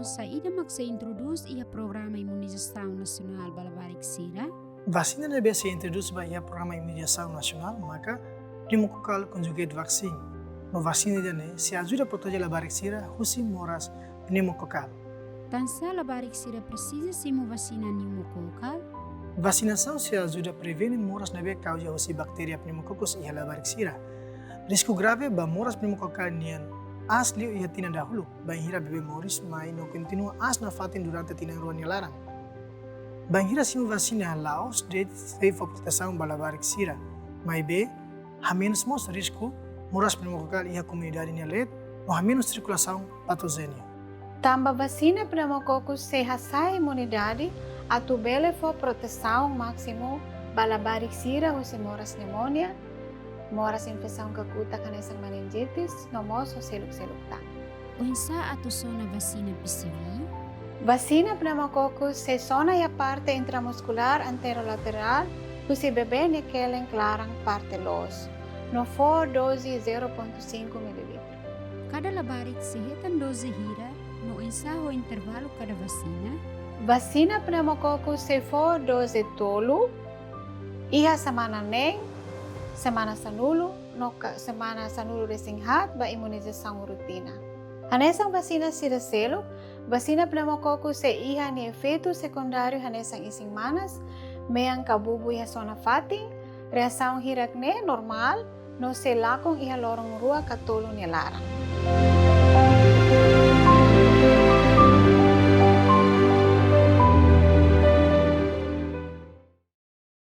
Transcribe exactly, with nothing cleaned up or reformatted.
Saida mak sei introdús iha programa imunizasaun nasionál ba labarik sira? Vasina ne'ebé sei introdús ba iha programa imunizasaun nasionál maka pneumococcal conjugate vaccine. No vasina ida-ne'e sei ajuda proteje labarik sira husi moras pneumococcal. Tansá labarik sira presiza simu vasina pneumococcal? Vasinasaun sei ajuda prevene moras ne'ebé kauza husi baktéria Pneumococcus iha labarik sira. Risku grave ba moras pneumococcal nian aas liu iha tinan dahuluk, bainhira bebé moris mai no kontinua aas nafatin durante tinan rua nia laran. Bainhira simu vasina la'ós de'it sei fó protesaun ba labarik sira, maibé hamenus mós risku moras pneumococcal iha komunidade nia leet, no hamenus sirkulasaun patojéniu. Tanba vasina pneumococcus sei hasa'e imunidade atu bele fó protesaun másimu ba labarik sira husi moras pneumonia, moras infesaun kakutak hanesan meningitis, no mós ho seluk-seluk tan. Oinsá atu sona vasina P C V? Vasina pneumococcus sei sona iha parte intramuskulár anterolaterál husi bebé nia kelen klaran parte loos, no fó doze zero ponto cinco mililitru. Kada labarik sei hetan doze hira, no oinsá ho intervalu kada vasina? Vasina pneumococcus sei fó doze tolu, iha semana neen, semana sanulu, no ka semana sanulu resin haat ba imunizasaun rutina. Hanesan vasina sira seluk, vasina pneumococcus sei iha nia efeitu sekundáriu hanesan isin manas, mean ka bubu iha sona fatin, reasaun hirak-ne'e normál, no sei lakon iha loron rua ka tolu nia laran.